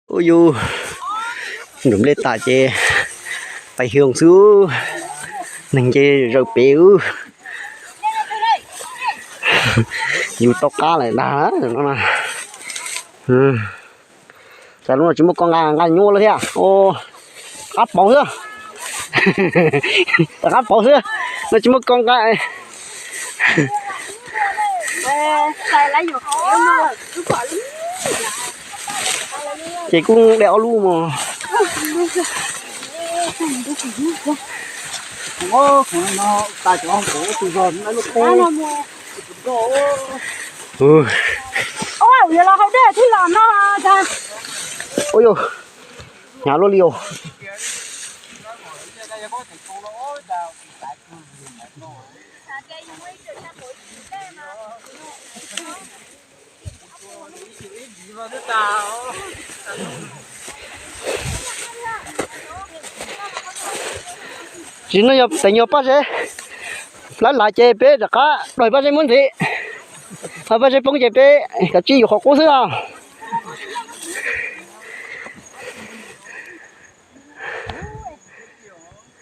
Ua yus nram nplej tas ces pais xyoo xwb, neeg nce zaws pem. Yus tau qab lawm ntag no. Cas lub no tsis muaj koj nqa, nqa nyuaj lawm thiab. Qab pauv xwb, qab pauv xwb, no tsis muaj koj nqa. Ces kuj de ob lub mos. Ua yog, hnyav luaj li os. Tsis, no yog teem nyuag pob zeb, lawv lav ces peb rov qab dua pob zeb muab ntxiv, ho pob zeb poob ces peb kav tsij yuav qhov qub xwb os.